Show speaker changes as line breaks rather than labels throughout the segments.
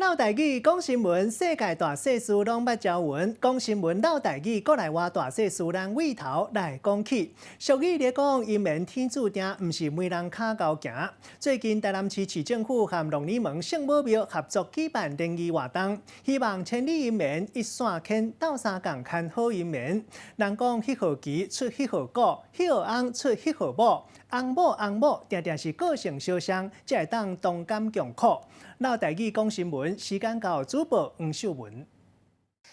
嘮台語講新聞，世界大細事攏捌朝聞。講新聞嘮台語，國內外大細事咱對頭來講起。俗語咧講，姻緣天注定，毋是沒人跤厚行。最近台南市市政府和龍里門聖母廟合作舉辦聯誼活動，希望千里姻緣一線牽，鬥相共牽好姻緣。人講彼號棋出彼號鼓，彼號翁出彼號某，翁某翁某定定是個性相像，才會當同甘共苦。嘮台語講新聞，時間到，主播黃秀文。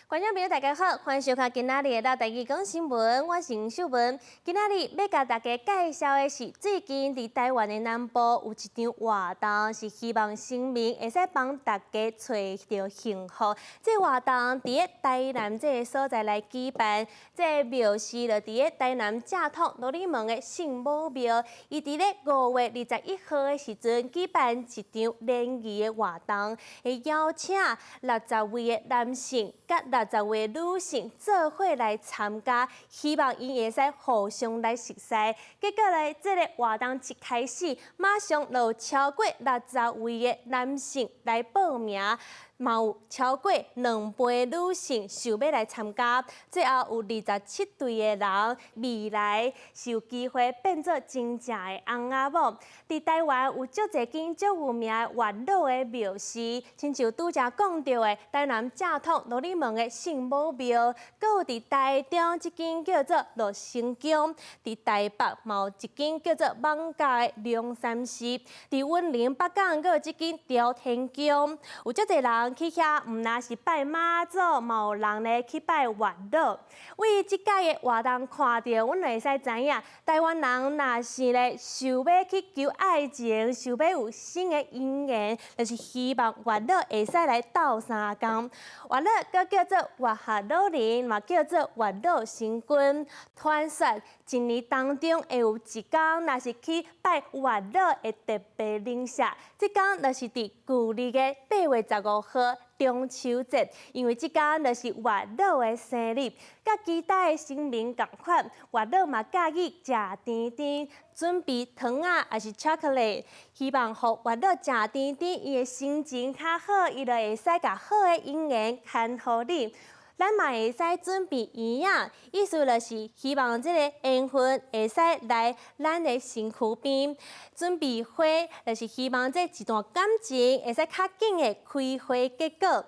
觀眾朋友，大家好，歡迎收看今仔日的嘮台語講新聞，我是黃秀文。今仔日欲共大家介紹的是，最近佇台灣的南部有一場活動，是希望神明會使幫大家揣著幸福。這個活動佇咧台南這个所在來舉辦，這个廟是就佇咧台南正統羅里門的聖母廟，伊佇咧5月21號的時陣舉辦一場聯誼的活動，會邀請60位的男性佮60位女性做伙來參加，希望𪜶會使互相來熟似。結果咧，這个活動一開始，馬上就有超過六十位的男性來報名，嘛有超過2倍女性想欲來參加。最後有27對的人，未來是有機會變做真正的翁仔某。佇台灣有足濟間足有名的月老的廟寺，親像拄才講著的台南正統羅里門的聖母廟，閣有佇台中這間叫做樂成宮，佇台北嘛有一間叫做艋舺的龍山寺，佇雲林北港閣有這間朝天宮，有足濟人去遐，毋但是拜媽祖，嘛有人咧去拜月老。為這擺的活動看著，阮就會使知影，台灣人若是咧想欲去求愛情，想欲有新的姻緣，就是希望月老會使來鬥相共。月老閣叫做月下老人，嘛叫做月老神君。傳說一年當中會有一工，若是去拜月老會特別靈驗，這工就是佇舊曆的8月15號中秋節，因為這工就是月老的生日，佮其他的神明仝款，月老嘛佮意食甜甜，準備糖仔抑是巧克力，希望予月老食甜甜，伊的心情較好，伊就會使共好的姻緣牽予你。咱嘛會使準備圓仔，意思就是希望這个緣分會使來咱的身軀邊。準備花，就是希望這一段感情會使較緊的開花結果。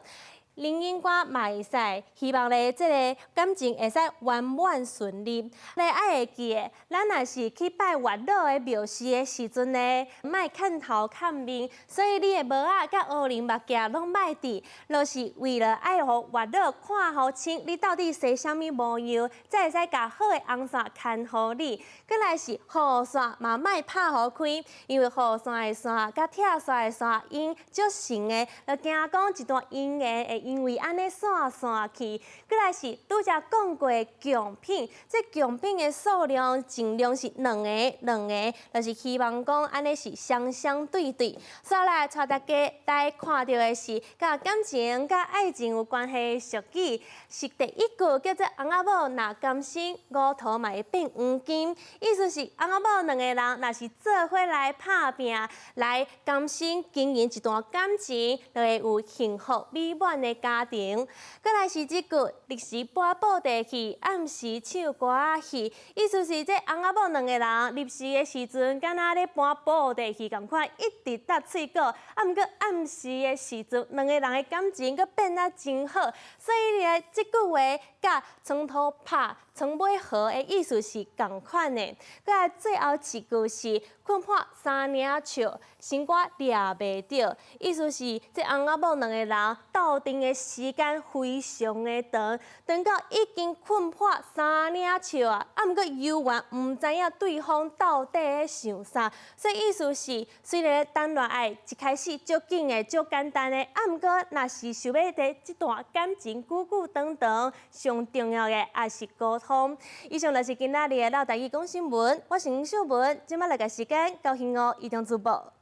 靈音歌嘛會使，希望咧這个感情會使圓滿順利。你愛會記得，咱若是去拜月老的廟寺的時陣呢，莫崁頭崁面，所以你的帽仔佮烏龍目鏡攏莫戴，就是為了愛予月老看予清，你到底生啥物模樣，才會使共好的紅線牽予你。閣來是雨傘嘛莫拍予開，因為雨傘的線佮拆線的線𪜶足神的，就驚講一段姻緣會因為按呢散散去。閣來是拄才講過的貢品，這貢品的數量盡量是兩个兩个，就是希望講按呢是雙雙對對。煞來帶大家來看著的是，佮感情、佮愛情有關係的俗語，是第一句叫做翁仔某若甘心，烏桃嘛會變黃金。意思是翁仔某兩个人若是做伙來拍拚，來甘心經營一段感情，就會有幸福美滿的家庭。閣來是這句，日時搬布袋戲，暗時唱歌仔戲。意思是這翁仔某兩个人入時的時陣，敢若咧搬布袋戲仝款，一直貼喙鼓。啊，毋過暗時的時陣，兩个人的感情閣變啊真好。所以咧，這句話佮床頭拍床尾和的意思是仝款的。閣來最後一句是睏破三領笑，心肝掠袂著。意思是這翁仔某兩个人鬥陣的時間非常的長，長到已經睏破三領笑啊！啊，毋過猶原毋知影對方到底咧想啥，所以意思是，雖然談戀愛一開始足緊的、足簡單的，啊，毋過若是想欲佇這段感情久久長長，上重要的也是溝通。以上就是今仔日的嘮台語講新聞，我是黃秀文，這擺來個時間交予我移動主播。